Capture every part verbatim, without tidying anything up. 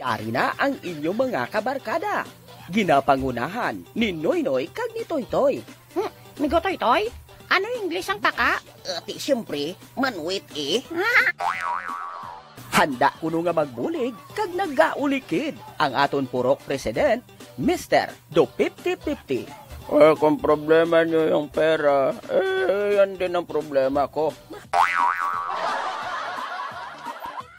Yari na ang inyo mga kabarkada. Ginapangunahan ni Noynoy kag ni Toytoy. Hmm, Migo Toytoy, ano English ang taka? Ati, siyempre, manuit eh. Handa kuno nga magbulig kag nagaulikid ang aton purok president, Mister Do Fifty Fifty. Eh, kung problema niyo yung pera, eh, yan din ang problema ko.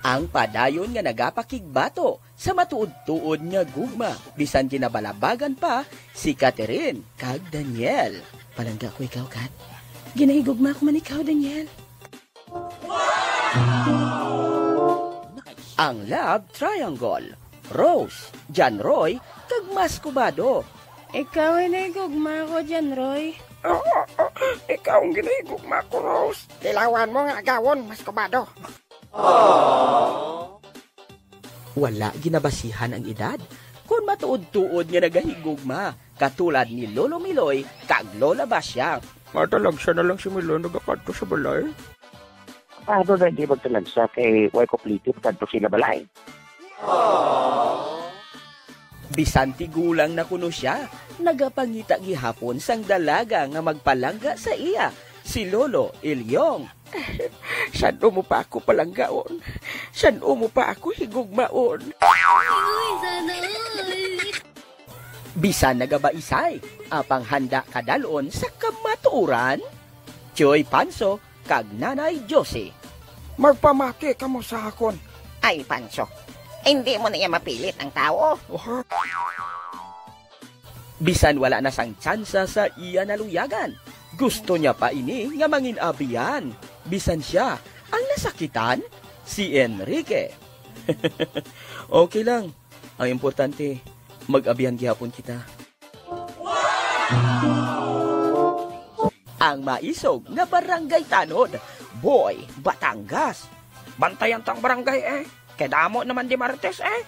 Ang padayon nga nagapakigbato sa matuod-tuod nga gugma, bisan ginabalabagan pa si Catherine kag Daniel. Palangga ko ikaw, Kat. Ginahigugma ko man ikaw, Daniel. Ang love triangle, Rose, John Roy, kag Mascobado. Ikaw ang nahigugma ko, John Roy. Ikaw ang ginahigugma ko, Rose. Dilawan mo nga agawon, Mascobado. Wala ginabasihan ang edad, kon matuod-tuod nga nagahigugma, katulad ni Lolo Miloy kag Lola Basyang. Matalagsa na lang si Miloy nagakadto sa balay. Paano na hindi magtalagsa kay way kupliti pagkadto sila balay? Bisan tigulang na kuno sia, nagapangita gihapon sang dalaga nga magpalangga sa iya, si Lolo Ilyong. San-o mo pa ako palanggaon? San-o mo pa ako higugmaon? Bisan nagabaisay, apang handa kadalon sa kamatuoran, Tioy Panso kag Nanay Josie. Magpamati kamo sa akon. Ay, Panso, hindi mo na iya mapilit ang tawo. Oha. Bisan wala na sang tsansa sa iya naluyagan, gusto niya pa ini nga mangin-abian. Bisan sia ang nasakitan, si Enrique. Okay lang. Ang importante, mag-abian gihapon kita. Ang maisog nga barangay tanod, Boy, Batangas. Bantayan tang barangay, eh. Kay damo naman di Marites, eh.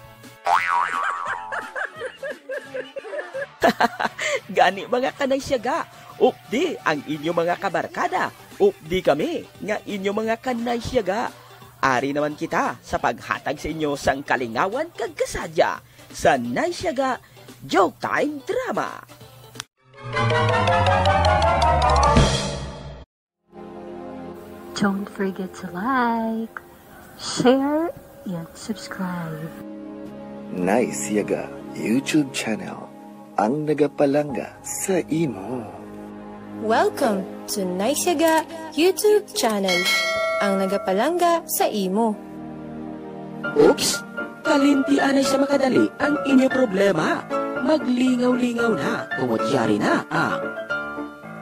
Gani, mga kanay siyaga, updi ang inyo mga kabarkada, updi kami nga inyo mga kanay siyaga. Ari naman kita sa paghatag sa inyo sang kalingawan kag kasadya sa Nay Siyaga Joke Time Drama. Don't forget to like, share, and subscribe. Nay Siyaga YouTube channel, ang nagapalangga sa imo. Welcome to Nay Siyaga YouTube channel, ang nagapalangga sa imo. Oops! Kalimti anay sa makadali ang inyo problema. Maglingaw-lingaw na, tungod yari na ang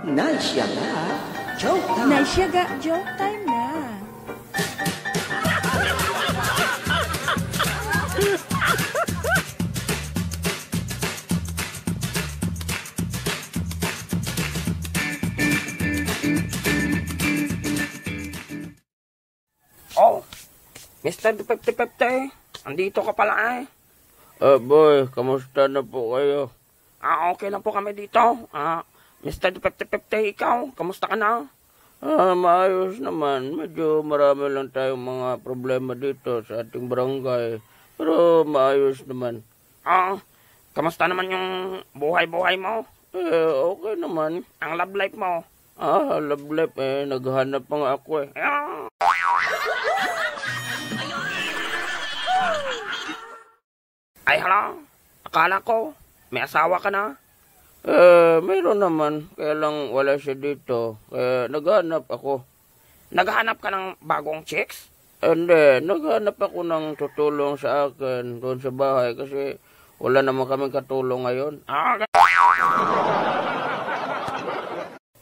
Nay Siyaga Joke Time. Nay Siyaga Joke Time na. Oh, Mister Fifty Fifty, andito ka pala eh. Ah, boy, kamusta na po kayo? Ah, okay lang po kami dito. Ah, Mister Fifty Fifty, ikaw, kamusta ka na? Ah, maayos naman. Medyo marami lang tayong mga problema dito sa ating barangay. Pero maayos naman. Ah, kamusta naman yung buhay-buhay mo? Eh, okay naman. Ang love life mo? Ah, love life eh. Naghahanap pa nga ako eh. Ah! Ay, hala. Akala ko, may asawa ka na. Eh, mayroon naman. Kaya lang wala siya dito. Kaya naghanap ako. Naghahanap ka ng bagong chicks? Hindi. Naghanap ako ng tutulong sa akin doon sa bahay kasi wala naman kaming katulong ngayon. Ah, ga-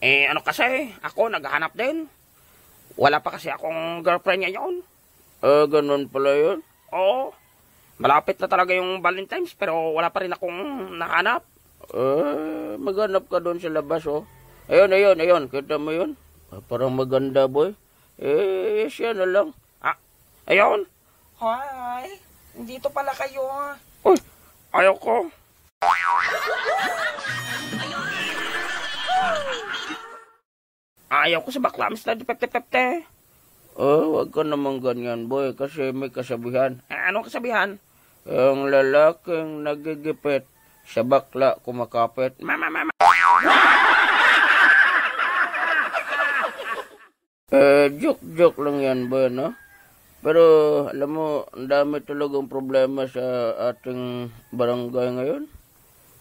Eh, ano kasi, ako naghahanap din. Wala pa kasi akong girlfriend ngayon. Ah, ganun pala yun. Oo. Malapit na talaga yung Valentine's, pero wala pa rin akong nahanap. Ah, maghanap ka doon sa labas, oh. Ayun, ayun, ayun. Kita mo yun? Ah, parang maganda, boy. Eh, siya na lang. Ah, ayun. Hi. Nandito pala kayo. Uy, ayaw ko. Ayaw ko sa bakla, Mister Depeptepepte. Oh, wag ka naman ganyan, boy, kasi may kasabihan. Ah, anong kasabihan? Ang lalaking nagigipit, sa bakla kumakapit. Ma, ma, ma, ma. Eh, joke-joke lang yan, boy, no? Pero, alam mo, ang dami talagang problema sa ating barangay ngayon.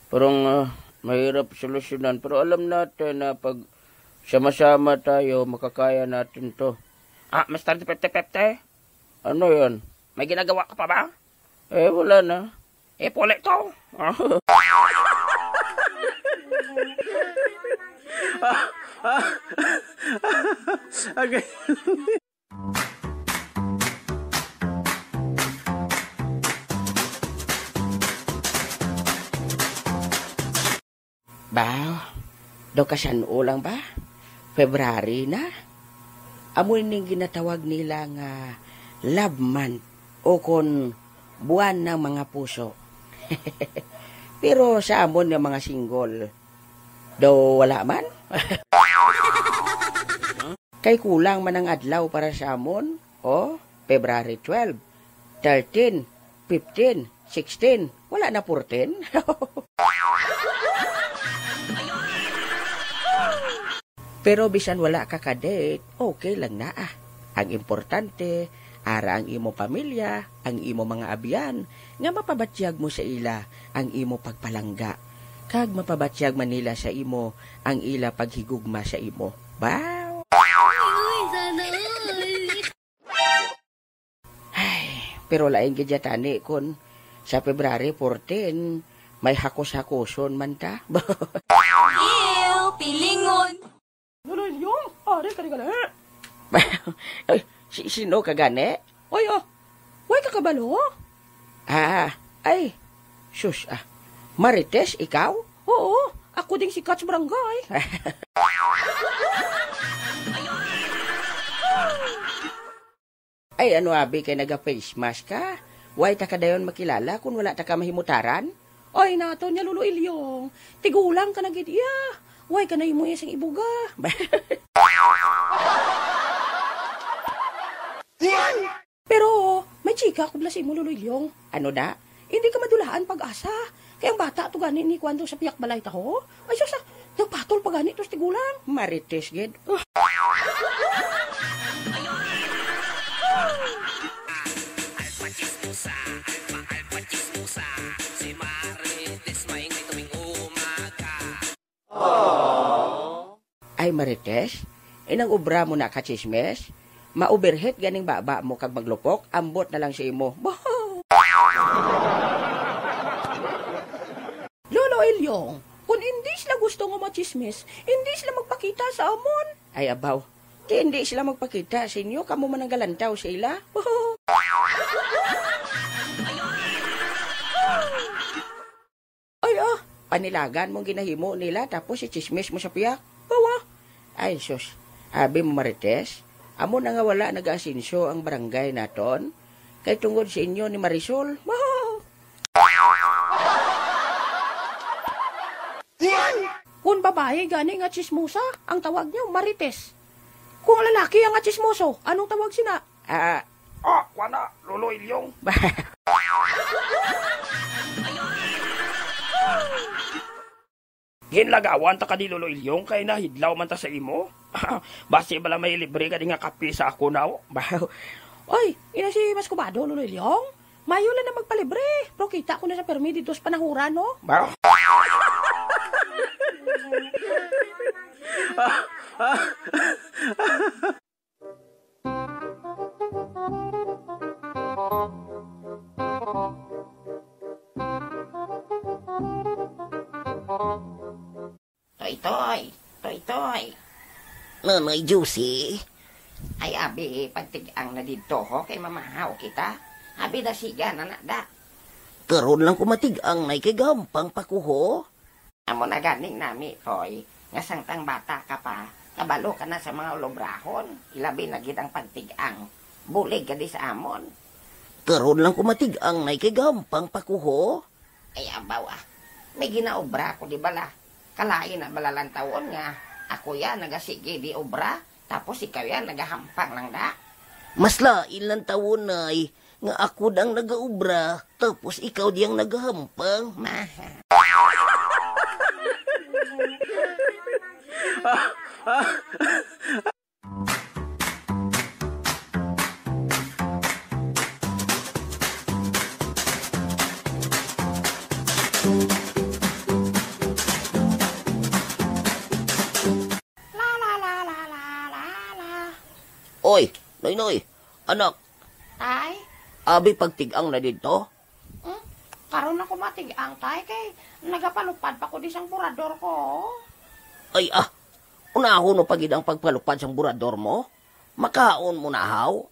Parang, ah, mahirap solusyonan. Pero alam natin na pag sama-sama tayo, makakaya natin 'to. Ah, Mister Depete-pete? Ano 'yon? May ginagawa ka pa ba? Eh, wala na. Eh, puli 'to. Okay. Ba, daw kasan-o lang ba? February na. Amo ning ginatawag nila nga love month o kon buwan ng mga puso. Pero sa amon nga mga single, daw wala man. Kay kulang man ang adlaw para sa amon, oh, February twelve, thirteen, fifteen, sixteen, wala na fourteen. Pero bisan wala ka ka-date, okay lang na, ah. Ang importante, ara ang imo pamilya, ang imo mga abyan, nga mapabatyag mo sa ila ang imo pagpalangga, kag mapabatyag man nila sa imo ang ila paghigugma sa imo. Wow! Ay, pero lain gid ya tani kon sa February fourteen, may hakos-hakoson man ta. Ew, pilingon. Lolo Ilyong, ari ka ni gali. Ay, si-, sino ka gani? Oy, oh, way ka kabalo? Ah, ay, sus, ah. Marites, ikaw? Oo, ako ding sikat sa barangay. Ay, ano abi kay naga-face mask ka? Way ta ka dayon makilala kon wala ta ka mahimutaran? Ay, naton niya, Lolo Ilyong. Tigulang ka na gid iya. Way ka na himo iya sang ibuga. Pero may chika ako bala sa imo, Lolo Ilyong. Ano na? Hindi ka madulaan pag-asa. Kay ang bata to gani ni kuwan daw sa piyak balay ta, ho? Ay, sus, ah, nagpatol pa gani to sa tigulang. Marites gid. Ay, Marites, inang obra mo na ka chismis? Ma-overheat ganing baba mo kag maglupok, ambot na lang sa imo. Lolo Ilyong, kung hindi sila gusto nga machismis, hindi sila magpakita sa amon. Ay, abaw. Di hindi sila magpakita sa inyo, kamo man ang galantaw sa ila. Ay, ah, panilagan mong ginahimo nila, tapos ichismis mo sa piyak. Bawa. Ay, sus. Abi mo, Marites, amo na nga wala nag-aasenso ang barangay naton. Kay tungod sa inyo ni Marisol. Kung babayi gani nga chismosa, ang tawag niyo, Marites. Kung lalaki ang nga chismoso, anong tawag sina? Ah, ah, wala, Lolo Ilyong. Ginlagawan ta ka ni Lolo Ilyong kay nahidlaw man ta sa imo. Basi bala may libre ka di nga kape sa ako, naw? Oy, ina si Mas Kubado, Lolo Ilyong. Mayo lang na magpalibre. Pero kita ko na sa permi dito sa panahuran, no? Ba? Toy, toy, toy, toy. Nanay Josie? Ay, abi, pagtig-ang na didto, ho, kay mamahaw kita. Abi, dasigan na na, da. Karon lang ko matig-ang, nay, kay gampang pa ko, ho. Amo na ganing nami, Toy, nga sangtang bata ka pa, kabalo ka na sa mga ulobrahon, ilabi na gid ang pagtig-ang. Bulig ka di sa amon. Karon lang ko matig-ang, nay, kay gampang pa ko, ho. Ay, abaw, ah. May ginaobra ko, di bala? Kalain na bala lang tawon nga ako ya nagasigi di obra, tapos ikaw ya nagahampang lang da. Mas lain lang tawon, Noy, nga ako dang nagaobra, tapos ikaw diyang nagahampang. La, la, la, la, la, la, la. Oy, Noynoy, anak. Tay? Abi pagtig-ang na didto? Hmm? Karon ako matig-ang, tay, kay nagapalupad pa ko di sang burador ko. Ay, ah, unahon mo pa gid ang pagpalupad sang burador mo? Makaon mo na, haw?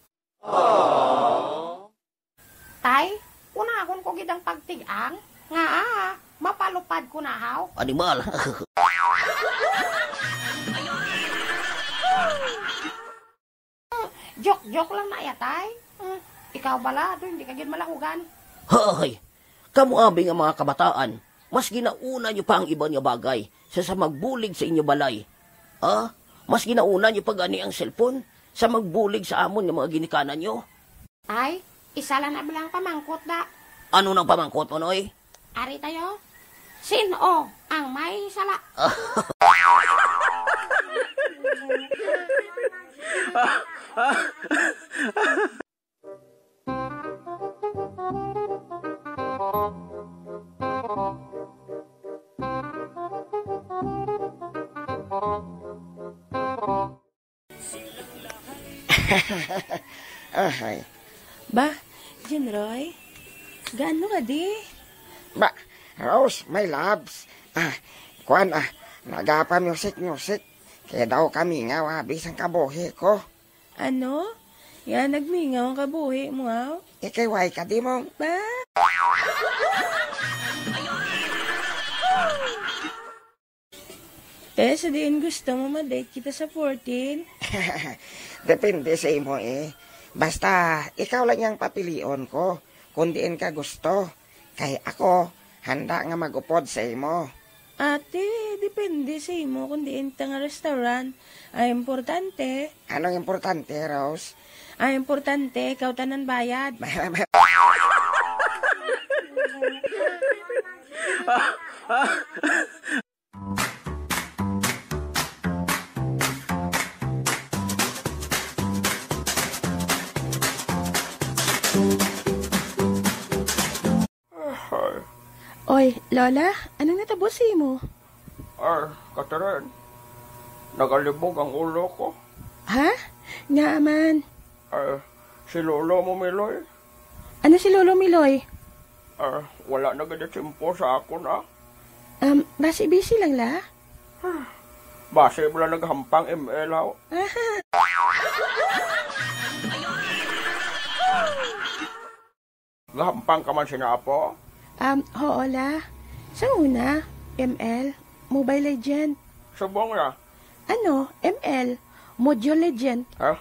Tay, unahon ko gid ang pagtig-ang, nga, ah, mapalupad ko na, haw? Animal. Joke-joke lang na ya, tay. Hmm, ikaw bala, do, hindi ka gid malahugan. Hoy! Kamo abi nga mga kabataan, mas ginauna nyo pa ang iban nga bagay sa, sa magbulig sa inyo balay. Ah, mas ginauna nyo pa gani ang cellphone sa magbulig sa amon nga mga ginikanan nyo. Ay, isa lang na lang pamangkot da. Ano nang pamangkot mo, Noy? Ari tayo. Sin-o ang may sala? Ahay. Ba, Junroy? Gaano ka di? Ba, Rose, my loves. Ah, kuwan, ah, nagapa-music-music. Kaya daw kami nga wabi sang kabuhi ko. Ano? Yan, nagmingaw ang kabuhi mo, aw? Ikay, why ka, di mo? Ba? Kaya sa diin gusto mo ma-date kita sa fourteen? Depende sa imo, eh. Basta, ikaw lang yang papilion ko kung diin ka gusto. Kay ako, handa nga mag-upod sa imo. Ate, depende sa imo kung diin ta nga restaurant. Ang importante. Anong importante, Rose? Ang importante, ikaw tanan bayad. Ay. Oy, Lola, anong natabo sa imo? Ay, Catherine, nagalibog ang ulo ko. Ha? Ngaa man? Ay, si Lolo mo, Miloy. Ano si Lolo Miloy? Ah, wala na gid tiyempo sa akon, ah. Um, basi busy lang la? Basi wala naghampang M L, haw. Gahampang ka man sina, apo? Um, hoo la. Sa una, M L, Mobile Legend. Subong na. Ano, M L, Mobile Legend. Ah.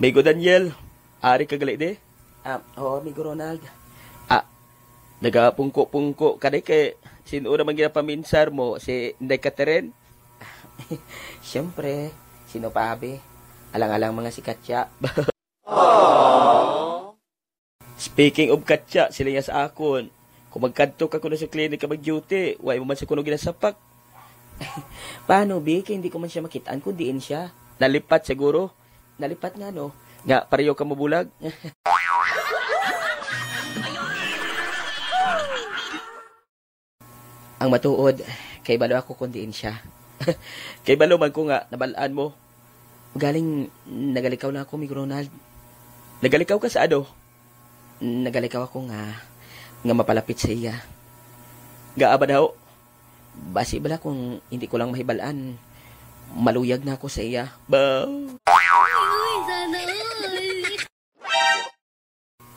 Migo Daniel, ari ka gali di? Ah, oo, Migo Ronald. Ah, nagapungko-pungko ka di kay sin-o naman ginapaminsar mo, si Inday Catherine? Siyempre, sino pa, abi? Alang-alang mga si Katya. Speaking of Katya, sila niya sa akon. Kung magkadto ka kuno sa clinic ka mag-duty, wa mo man sa kuno ginasapak. Paano, bi? Kay hindi ko man siya makitaan kung diin siya. Nalipat siguro. Nalipat nga, no? Nga, pareho ka mabulag. Ang matuod, kay balo ako kung diin siya. Kay balo man ko nga nabal-an mo. Galing, nagalikaw lang ako, Migo Ronald. Nagalikaw ka sa ano? Nagalikaw ako nga, nga mapalapit sa iya. Gaa ba daw? Basi bala kung hindi ko lang mahibal-an, maluyag na ako sa iya. Ba?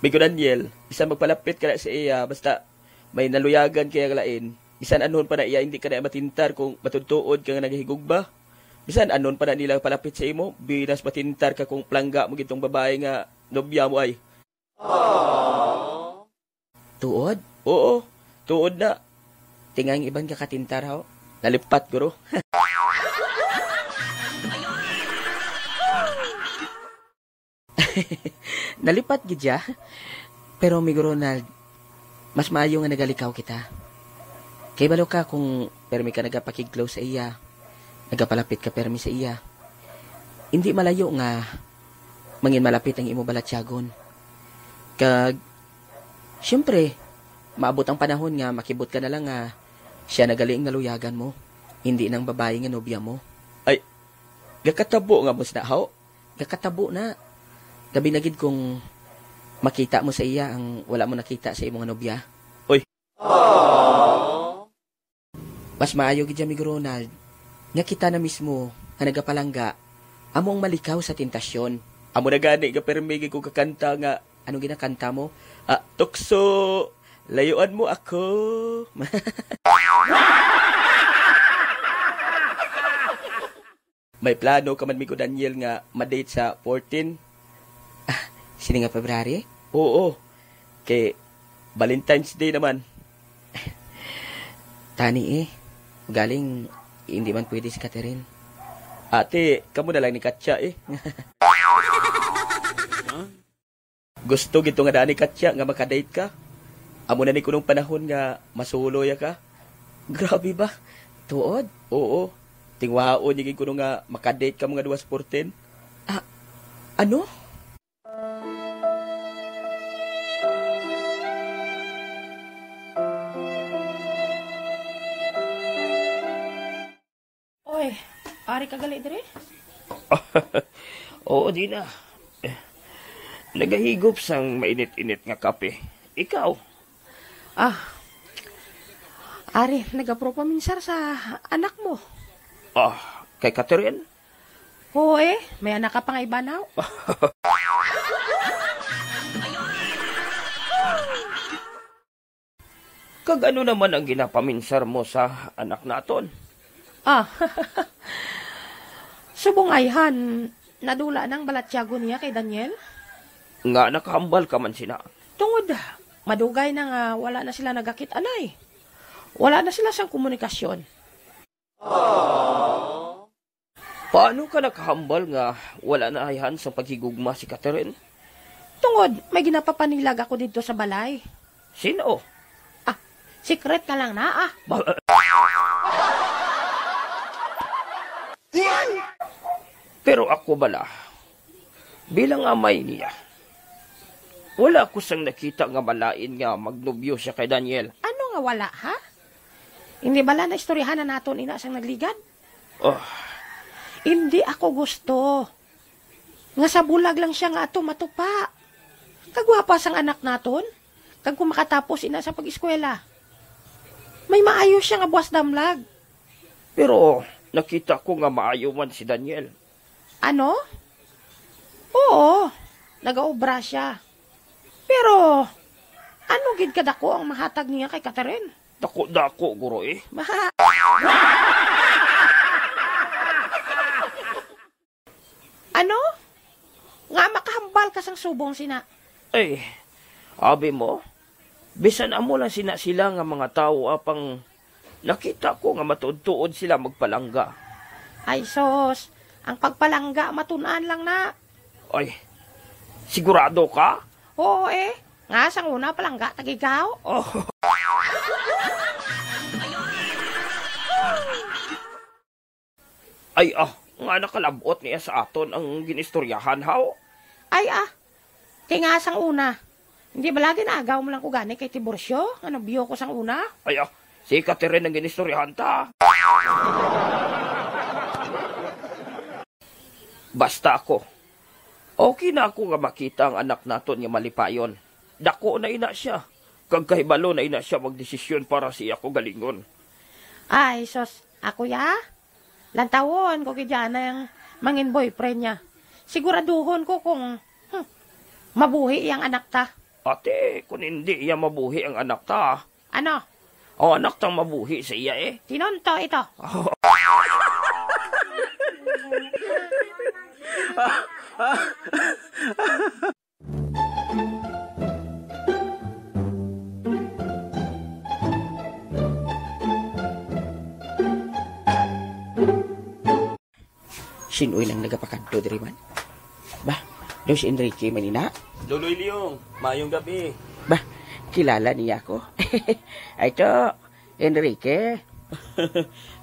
Migo Daniel, bisan magpalapit ka na sa iya, basta may naluyagan kaya ka lain, bisan anhon pa na iya, hindi ka na matintar kung matuod-tuod ka nga nagahigugma. Bisan anon pa na nila palapit sa imo, binas matintar ka kung palangga mo gid tong babae nga nobya mo ay. Tuod? Oo, tuod na. Tingay ang iban ka katintar, ho. Nalipat, guro. Nalipat gid siya. Pero, Migo Ronald, mas maayo nga nagalikaw kita. Kay balo ka kung permi ka nagapakig-close sa iya, nagapalapit ka permi sa iya, hindi malayo nga mangin malapit ang imo balatyagon. Kag, siyempre, maabot ang panahon nga makibot ka na lang nga siya na gali ang naluyagan mo, hindi nang babayi nga nobya mo. Ay, gakatabo nga mas na, ho? Gakatabo na. Gabi na gid kung makita mo sa iya ang wala mo nakita sa imo nga nobya. Oy. Mas maayo gid, Amigo Ronald, nga kita na mismo nga nagapalangga amo ang malikaw sa tentasyon. Amo na gani nga permi gid ko kakanta nga, ano ginakanta mo? Ah, tukso, layuan mo ako. May plano ka man, Migo Daniel, nga ma-date sa fourteen? Ah, sini nga February? Oo, kay Valentine's Day naman. Tani eh, galing hindi man pwede si Catherine. Ate, kamo na lang ni Katya eh. Gusto gid to nga daan ni Katya nga makadate ka. Amo na ni kunong panahon nga masuloy ka. Grabe ba? Tuod? Oo. Tingwaon niya gid kuno nga makadate ka mga duwas porten. Ah, ano? Oy, ari ka gali diri? Oo, Dina. Nagahigop sang mainit-init nga kape. Ikaw? Ah, ari, nagapropaminsar sa anak mo. Ah, kay Catherine? Oo eh, may anak ka pa nga ibanaw. Kag ano naman ang ginapaminsar mo sa anak naton? Ah, subong ayhan, nadula nang balatyagon niya kay Daniel. Nga nakahambal ka man sina? Tungod, madugay na nga wala na sila nagakit-anay. Wala na sila sang komunikasyon. Paano ka nakahambal nga wala na ayhan sang paghigugma si Catherine? Tungod may ginapapanilag ako didto sa balay. Sino? Ah, secret na lang na, ah. Ba- Pero ako bala, bilang amay niya, wala ko sang nakita nga malain nga magnobyo siya kay Daniel. Ano nga wala, ha? Hindi bala na istoryahan na naton ina sang nagligad? Oh. Hindi ako gusto nga sa bulag lang siya nga ato matupa. Kagwapa sang anak naton, kag kung makatapos ina sa pag-eskwela, may maayo siya nga buwas damlag. Pero nakita ko nga maayo man si Daniel. Ano? Oo, nagaobra siya. Pero ano gid kadako ang mahatag niya kay Catherine? Dako-dako, guro, eh. Ano? Nga makahambal ka sang subong sina? Ay, abi mo, bisan amo lang sina sila nga mga tawo, apang nakita ko nga matuod-tuod sila magpalangga. Ay, sus, ang pagpalangga matun-an lang na. Ay, sigurado ka? Oo, eh. Nga, sang una, palangga, tagigaw. Oh. Ay, ah, nga nakalab-ot niya sa aton ang ginistoryahan, haw? Ay, ah, kay nga sang una, hindi ba lagi naagaw mo lang ko gani kay Tiburcio, nga nobyo ko sang una? Ay, ah, si Catherine ang ginistoryahan ta. Basta ako, okay na ako nga makita ang anak naton nga malipayon. Dako na ina siya, kag kahibalo na ina siya magdesisyon para sa iya kaugalingon. Ay, sus, ako ya? Lantawon ko gid yana ang mangin boyfriend niya. Siguraduhon ko kung, hmm, mabuhi iyang anak ta. Ate, kung hindi iya mabuhi ang anak ta. Ano? Ang anak tang mabuhi sa iya, eh. Tinunto ito. Sinoy lang nagapakadto diri man? Bah, daw si Enrique man ina? Loloy Leong, mayong gabi. Bah, kilala niya ako. Ay, to, Enrique.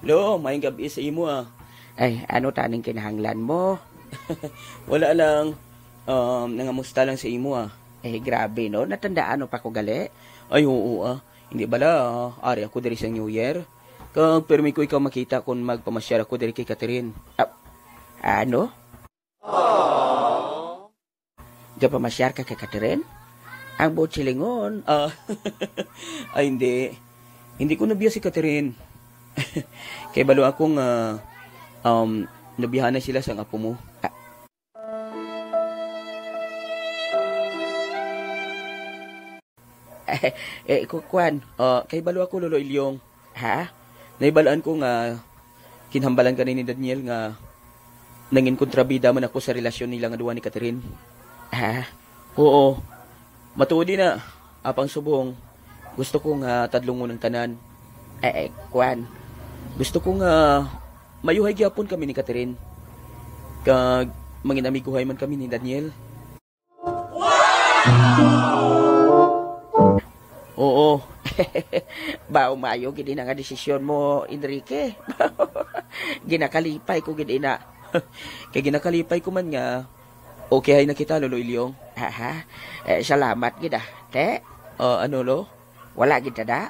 Lo, mayong gabi sa imo, ah. Ay, ano taning kinahanglan mo? Wala lang. Um, nangamusta lang sa imo, ah. Eh, grabe, no? Natandaan mo pa ko gali? Ay, oo, ah. Hindi bala, ah, ari ako diri sa New Year. Kag pirmi ko ikaw makita kung magpamasyar ako diri kay Catherine. Ah, ano? Gapamasyar ka kay Catherine? Ang buot silingon. Ah, ay, hindi. Hindi ko nabiya si Catherine. Kay balo akong, ah, um, nabiyahan na sila sang apo mo. Ah. Eh, ku-, kuwan, ah, kay balo ako, Lolo Ilyong. Ha? Naibalaan ko nga kinhambalan ka ni, ni Daniel nga nangin kontrabida man ako sa relasyon nila nga duha ni Catherine. Ha? Oo. Matuod na. Apang subong, gusto ko nga tadlungon ang tanan. Eh, eh, kuwan. Gusto ko nga mayuhay gyapon kami ni Catherine. Kag mangin amiguhay man kami ni Daniel. Oo. Ba, umayo gid ina nga desisyon mo, Enrique. Ginakalipay ko gid ina. Kay ginakalipay ko man nga okay hay na kita, Lolo Ilyong. Aha. Eh, salamat gid ah. Te? Oh, ano, lo? Wala gid tada?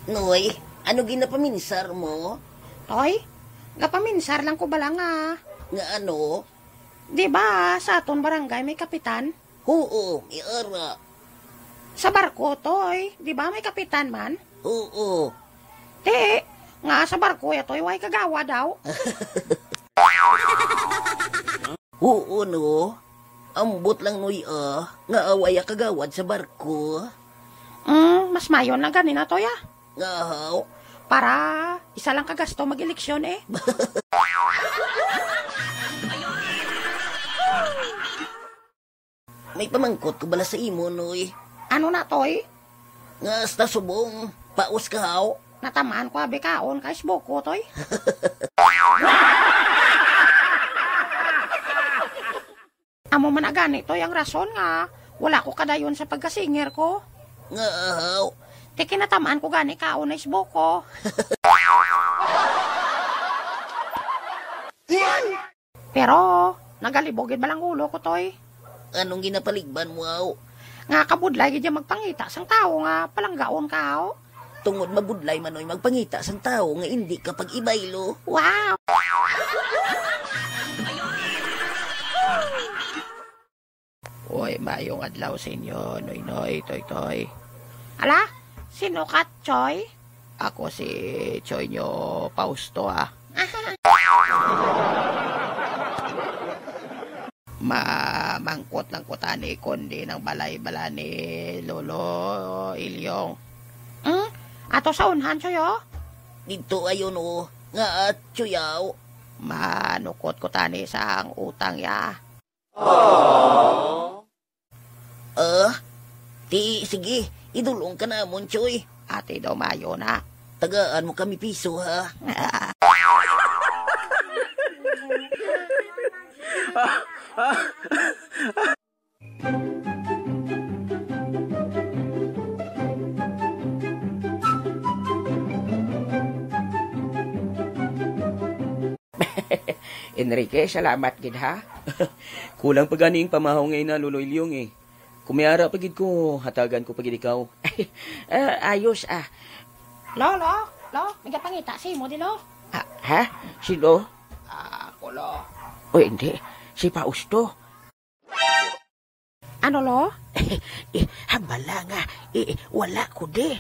Noy, ano ginapaminsar mo? Toy, gapaminsar lang ko bala nga. Nga ano? Di ba sa aton barangay may kapitan? Oo, may ara. Sa barko, Toy. Di ba may kapitan man? Oo. Ti, nga sa barko ya, Toy, way kagawa daw. Oo, no? Ambot lang, Noy, ah, nga away ang kagawad sa barko. Mm, mas mayon lang gani na, Toy, ah. Nga, haw? Para isa lang ka gasto mag-eleksyon, eh. May pamangkot ko bala sa imo, Noy. Ano na, Toy? Nga hasta subong, paos ka, haw? Natamaan ko abi kaon kay isboko, Toy. Amo man na gani, Toy, ang rason nga wala ko kadayon sa pagkasinger ko. Nga, haw? Ti kinatamaan ko gani kaon na isboko. Pero nagalibog gid bala ang ulo ko, Toy. Anong ginapaligban mo, aw? Nga kabudlay gid ya magpangita sang tawo nga palanggaon ka, aw. Tungod mabudlay man, Noy, magpangita sang tawo nga indi ka pag-ibaylo. Wow! Uy, maayong adlaw sa inyo, Noynoy, Toytoy. Ala, sino ka, Choy? Ako si Choy nyo Fausto, ah. Mamangkot lang ko tani kundi nang balay bala ni Lolo Ilyong. Hmm? Ato sa unhan, Choy, oh? Dito ayon, oh. Nga, Choy, aw. Manukot ko tani sang utang ya. Ah, ti, sige, idulong ka namon, Choy. Ati daw mayo na. Tagaan mo kami piso, ha? Enrique, salamat gid, ha? Kulang pa gani ang pamahaw nga ina, Lolo Ilyong, eh. Kung may ara pa gid ko, hatagan ko pa gid ikaw. Ah, ayos, ah. Lo, lo, lo, may gapangita sa imo, di, lo. Ah, ha? Sino? Ah, ako, lo. Uy, hindi. Si Fausto. Ano, lo? Eh, hambala nga, eh, wala ko di.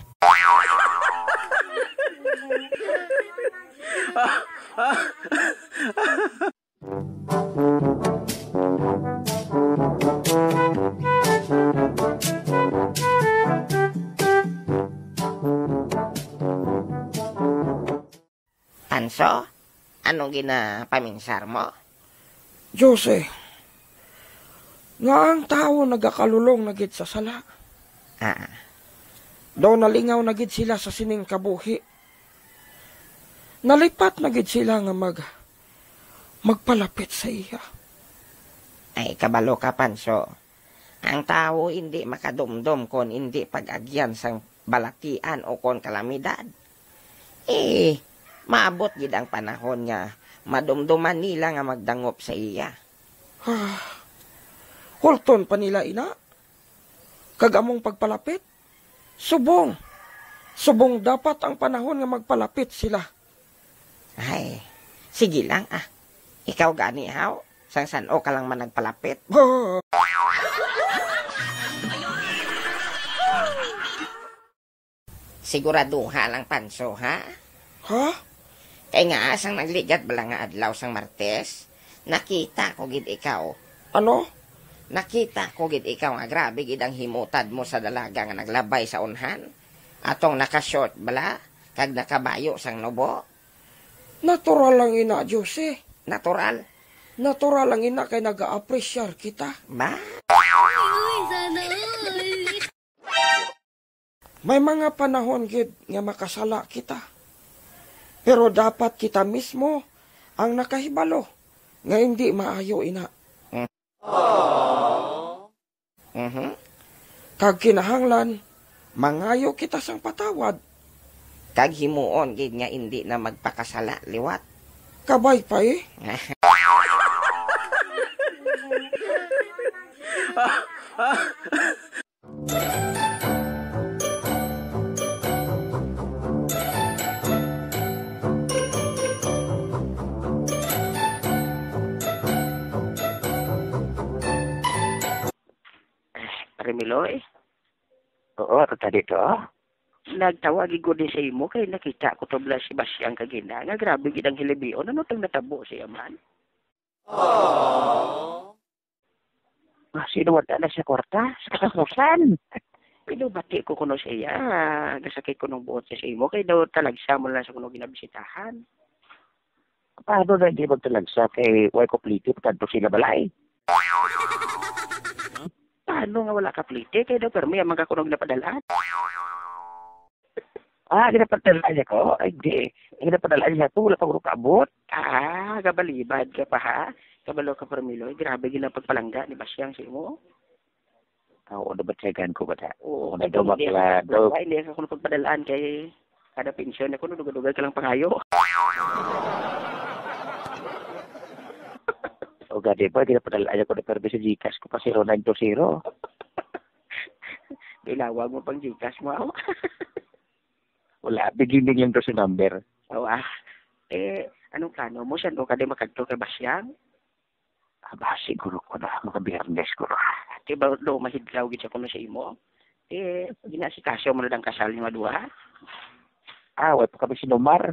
Tanso, ano ginapaminsar mo? Jose, nga ang tawo nagakalulong na gid sa sala. Ah. Daw nalingaw na gid sila sa sining kabuhi. Nalipat na gid sila nga mag-, magpalapit sa iya. Ay, kabalo ka, Panso. Ang tawo indi makadumdom kon indi pag-agyan sang balatian o kon kalamidad. Eh, maabot gid ang panahon nga madumduman nila nga magdangop sa iya. Ah, hulton pa nila ina. Kag among pagpalapit, subong. Subong dapat ang panahon nga magpalapit sila. Ay, sige lang, ah. Ikaw gani, haw? Sang san-o ka lang man nagpalapit? Siguraduha lang, Panso, ha? Ha? Kay nga, sang nagligat bala nga adlaw sang Martes, nakita ko gid ikaw. Ano? Nakita ko gid ikaw nga grabe gid ang himutad mo sa dalaga nga naglabay sa unhan. Atong naka-short bala, kag nakabayo sang nubo. Natural lang ina, Jose. Natural? Natural lang ina kay nag-a-appreciate kita. Ba? Uy, sana all. May mga panahon gid nga makasala kita. Pero dapat kita mismo ang nakahibalo nga hindi maayo ina. Mm. Mhm. Kag kinahanglan, mangayo kita sang patawad. Kag himuon gid nga indi na magpakasala liwat. Kabay pa eh. Pare Miloy? Oo, ako ta dito. Nagtawag gid ko din sa imo kay nakita ko to bala si Basyang kagina nga grabe gid ang hilibion. Ano tang natabo sa iya man? Ah, sino wala na sa kwarta? Sa katapusan. Pinubati ko kuno sa iya. Gasakit ko nung buot sa imo kay daw talagsa mo lang sa kuno ginabisitahan. Paano na hindi magtalagsa kay way kupliti pa kadto sila balay? Paano nga wala ka plite? Kay daw permi ang mga kuno ginapadalaan. Ah, ginapadalaan niya ko? Ay, di. Ginapadalaan niya ko, wala pa ko kaabot. Ah, gabalibad ka pa, ha? Kabalo ka, Permiloy. Grabe gid ang pagpalangga ni Basyang sa imo. Ah, oo, nabatyagan ko ba ta? Oo, Una kay daw daw hindi bakla, ako daw. Wala, hindi ako kuno pagpadalaan kay kada pensyon ako, no, dugay-dugay ka lang pangayo. O, gani ba, ginapadalaan niya ko na permi sa Gcash ko pa zero nine two zero. Ilawag mo pang Gcash mo, aw. Wala, beginning lang to sa number. O, ah. Eh, anong plano mo? Saan ka di makadto kay Basyang? Aba, siguro ko na, mga Biyernes ko na. Di ba, do, mahidlaw gid siya kuno sa imo? Eh, ginasikaso mo na ang kasal niyo nga duha? Ah, wala pa kami sinumar.